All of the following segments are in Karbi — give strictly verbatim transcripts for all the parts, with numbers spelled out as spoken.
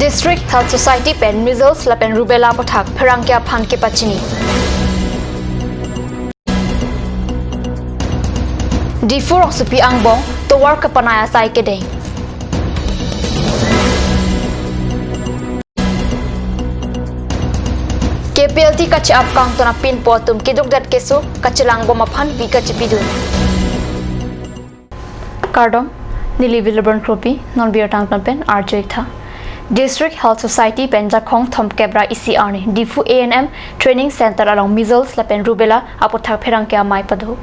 District Health Society pen measles lapen rubella aputhak pherangke aphan kepachini. Diphu rongsopi angbong tovar kepanai asai kedeng. K P L T kache-ap kangton apinpo atum kidukdet keso kachelangbom aphan vi kachepidun. Kardom, neli Wilburn Kropi, non birta angton pen arju-ik tha. District Health Society pen Jakhong thomkep ra isi arni Diphu A N M Training Center along measles lapen rubella aputhak pherangke amei pado.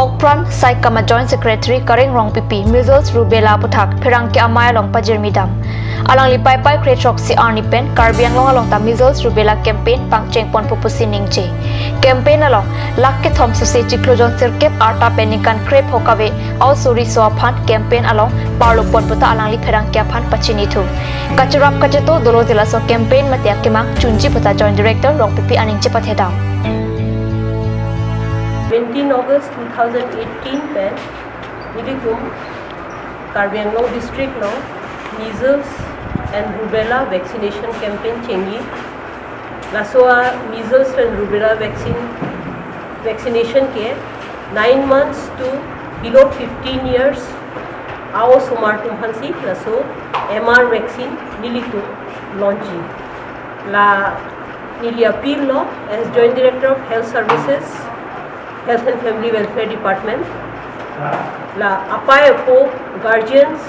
Okpran Sai Kama Joint Secretary Kareng Rongpipi measles rubella aputhak pherangke amei along pajirmi dam. Alangli Paipai kre throksi arni pen Karbi Anglong along ta measles rubella campaign pangchengponpo pusi ningje. Campaign along lakh kethom sose chiklo jon sirkep arta pen ningkan krepho kave a-o soriso aphan campaign along parloponpo ta alangli pherangke aphan pachinithu. Kacherap kacheto dolo jela so campaign mate akemang chunji puta Joint Director Rongpipi aning chepathe dam. Seventeen August two thousand eighteen pen nelitum Karbi Anglong district along measles and rubella vaccination campaign chengji. Laso a-measles and rubella vaccine, vaccination ke nine months to below fifteen years a-o osomar atum aphansi laso M R vaccine nelitum launch ji. La neli appeal lo as Joint Director of Health Services, Health and Family Welfare Department, la apei apo, guardians,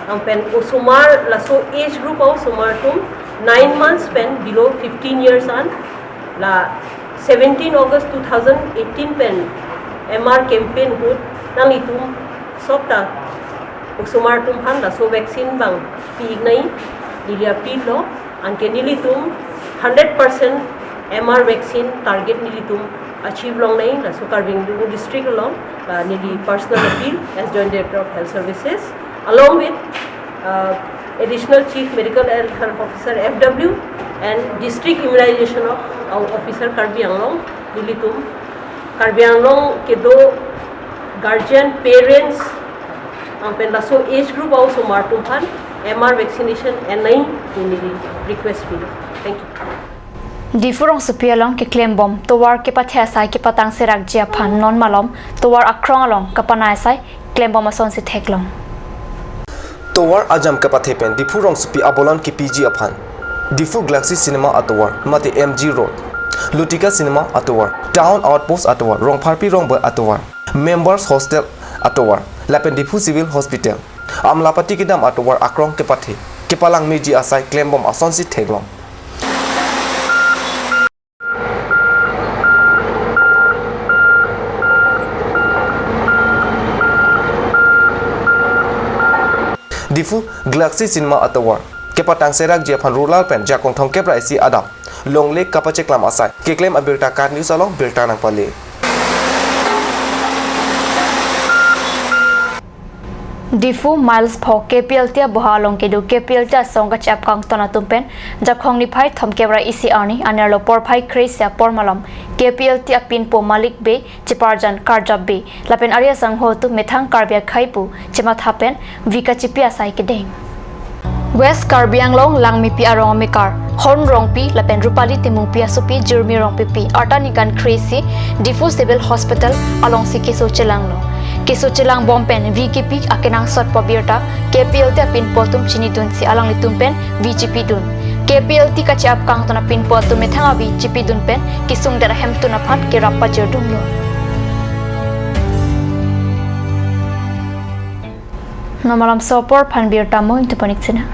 lapen osomar, laso age group a-o osomar atum nine months pen below fifteen years an, la seventeen August two thousand eighteen pen M R campaign ahut nanglitum sopta osomar atum aphan laso vaccine bang pi-ik nai, neli appeal lo. Anke nelitum hundred percent M R vaccine target nelitum achieve longnai, laso Karbi Anglong district along, uh, neli personal appeal as Joint Director of Health Services, along with, uh, Additional Chief Medical and Health Officer F W and District Immunization of, uh, Officer Karbi Anglong, nelitum Karbi Anglong kedo guardian, parents, lapen laso age group a-o osomar atum aphan M R vaccination enai pu neli request pilo. Thank you. Diphu rongsopi along keklembom tovar kepathe asai kepatang serakji aphan non malom tovar akrong along kapanai asai klembom asonsi theklong. Tovar ajam kepathe pen Diphu rongsopi abolon kepiji aphan Diphu Galaxy Cinema atovar mate M G Road, Lutika Cinema atovar, Town Outpost atovar, Rongpharpi Rongber atovar, Members Hostel atovar, lapen Diphu Civil Hospital, Amlapati kedam atovar akrong kepathe kepalangmeji asai klembom asonsi theklong. Diphu Galaxy Cinema atovar kepatang serakji aphan rural pen Jakhong thomkep ra isi adap longle kapacheklam asai keklem abirta KAT News along birta nangpale. Diphu Miles pho K P L T aboha along kedo K P L T asong kache-ap kangton atum pen Jakhong niphai thomkep ra isi arni anerlo porphai kre-isi apor malom K P L T apinpo Malik Bey, Chiparjan Karjap Bey lapen ari asangho atum methang Karbi akhei pu chematha pen vi kachepi asai kedeng. West Karbi Anglong Langmepi arong amekar Hon Rongpi lapen Rupali Timungpi asopi Jirmi Rongpipi arta ningkan kre-isi Diphu Civil Hospital alongsi keso chelanglo. Keso chelangbom pen vi kipi akenangsot pu abirta K P L T apinpo atum chinidunsi alanglitum pen vi chepidun. K P L T kache-ap kangton apinpo atum methang avi chepidun pen kesungdet ahemtun aphan kerap pajirdunlo. Non malom so apor aphan birta mo ingtupanik sina.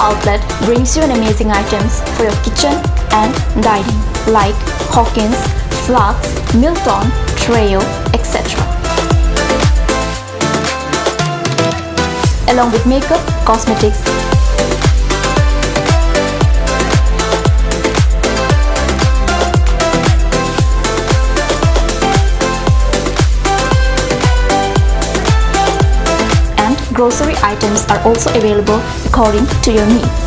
Outlet brings you an amazing items for your kitchen and dining, like Hawkins, flasks, Milton, Treo, et cetera. Along with makeup, cosmetics, and grocery items are also available according to your needs.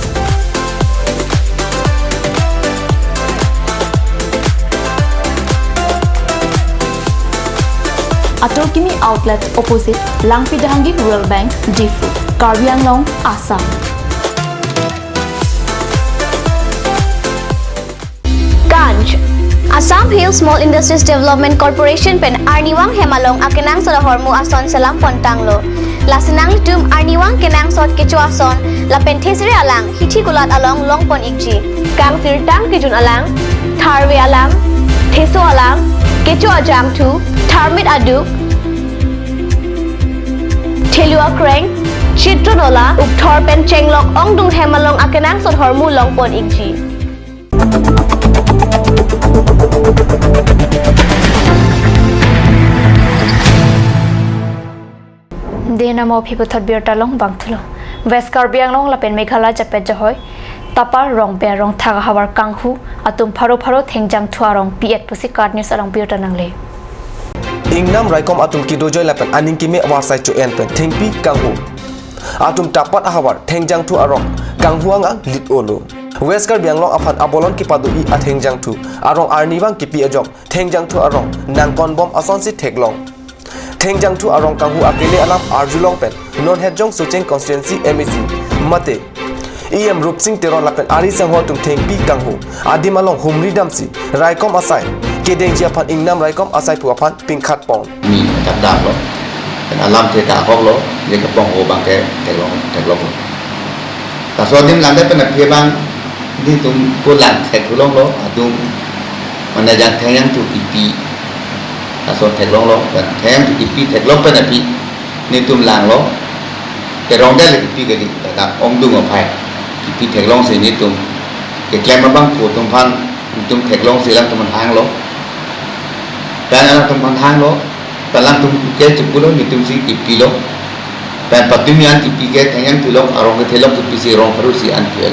Atur Kimi Outlet, opposite Langpi Dehangi Rural Bank, Diphu, Karbi Anglong, Assam. Kanch. Assam Hill Small Industries Development Corporation pen arnivang hem along akenangsot ahormu ason selam pontanglo. Lasi nanglitum arnivang kenangsot kecho ason lapen thesere alang hithi kulat along longpon ikji. Kangsirtang kejun alang, tharve alang, theso alang, kecho ajangthu, tharmit aduk, thelu akreng, chitron ola, ukthor pen chenglok ongdung hem along akenangsot ahormu longpon ikji. Dena mo aphi puthot birta longbang thulo. West Karbi Anglong lapen Meghalaya chapet jahoi Tapar, Rongber, Rongthak ahavar kanghu atum pharo pharo thengjangthu arong pi-et pusi KAT News along birta nangle. Ingnam raikom atum kedojoi lapen aning keme avarsai cho-en pen thengpi kanghu atum Tapar ahavar thengjangthu arong kanghu angang lit-olo. West Karbi Anglong aphan abolon kepado-i athengjangthu arong arnivang kepi ajok thengjangthu arong nangkonbom asonsi theklong. Thengjangthu arong kanghu akele alam arjulong pen non Hetjong Socheng constituency M A C mate E M Rupsing Teron lapen ari sangho atum thengpi kanghu adim along humri damsi raikom asai kedengji aphan ingnam raikom asai phu aphan pingkhat pon. Ni tak dam lo. Pen alam the ta ahok lo, je kepong ho abang ke theklong, theklong lo. Laso adim langdet pen aphi abang nelitum ko lang thek hulong lo, adung mane jan thengjangthu kipi. Laso theklong lo, pen thengjangthu kipi theklong pen aphi nelitum lang lo. Terong dal kipi kali, dak ongdung aphai. Kipi theklongsi nelitum keklem abang ko atum aphan nelitum theklongsi alangtum aphan hanglo. Pen alangtum aphan hanglo. Pen alangtum ke chepulo nelitumsi kipilo. Pen patumi an kipi ke thengjangthu lo, arong kethe lo kipisi rong pharo si an pi-et.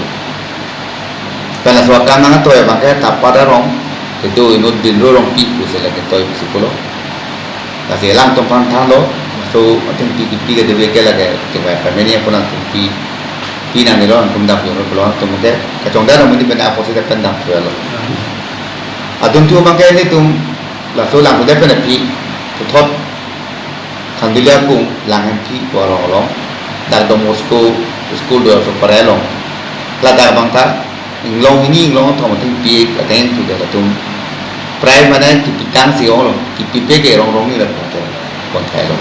Pen laso akam nangtoi abang ke Tapar arong kedo inut Binro Rongpi pusi lake toi pusi pulo. Lasi alangtum aphan thanlo, laso athengpi kipi kedove ke lake kevai pameni aphan athengpi pi nangnelo, atum dam pulo, pulo atum ke kachongdam amonit pen apotsi pen dam pulo. Adunthu abang ke nelitum laso lang kudet pen aphi puthot Khanduli akung Langhempi pu arong along, dak Don Bosco school do aso parai along, ladak abang ta inglong hini inglong thom athengpi ateng tu dak atum prai mane kipitangsi ong lo, kipipe ke rong rong ni dak pon thai lo.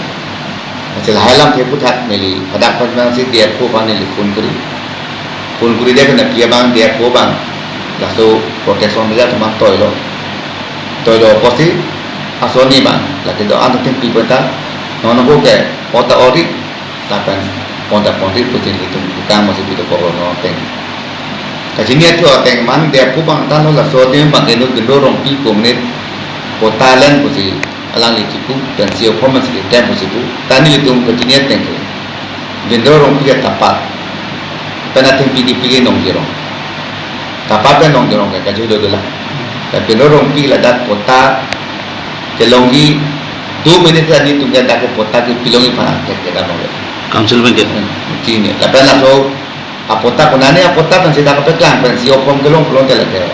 Acil hai lam ke puthak neli hadak pan si D F O aphan neli phone kuri. Phone kuri det pen aphi abang D F O abang laso protection measure atum abang toilo. Toilo apotsi ason ni abang lake do-an athengpi pen ta non ako ke patta ori lapen patta ponri putin itum bukang masih pitu pokok non ateng. Kachini atu ateng man D F O abang tanglo, laso adim abang inut Binro Rongpi pu amonit patta alen pusi alangli chipu, pensi ophom si tem pusi pu, ta nelitum kachini ateng ke Binro Rongpi ke Tapar pen athengpi kipi ke Nongjirong. Tapar pen Nongjirong ke kajui do dolang. Pen Binro Rongpi ladak patta kelongji do minute ta nelitum ke dak ke patta kepilongji aphan ke ke dam lo. Council pen ke. Hmm, chini. Lapen laso apatta konane apatta pensi dak kepeklang pensi ophom kelong kelong ke lake.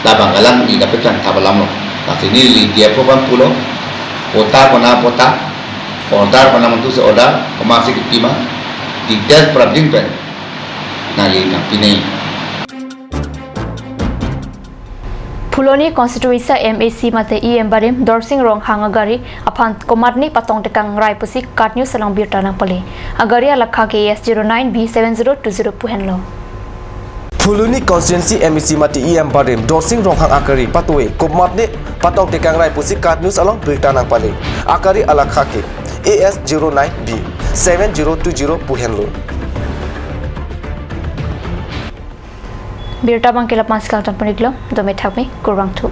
Labang kalang ni kepeklang thap alam lo. Lasi neli D F O aphan pulo. Patta kona patta, order kona mantu si order, komatsi kipi ma, details prapjin pen nangli nangpi nai. Phuloni constituency M A C mate E M barim Dorsing Ronghang agari aphan komatne patong tekang rai pusi KAT News along birta nangpale. Agari alakha ke A S zero nine B seven zero two zero pu henlo. Phuloni constituency M A C mate E M barim Dorsing Ronghang agari patoi komatne patong tekang rai pusi KAT News along birta nangpale. Agari alakha ke A S zero nine B seven zero two zero pu henlo. Birta abangke la-an si kangton pon-iklo, dome thakme, kurvangthu.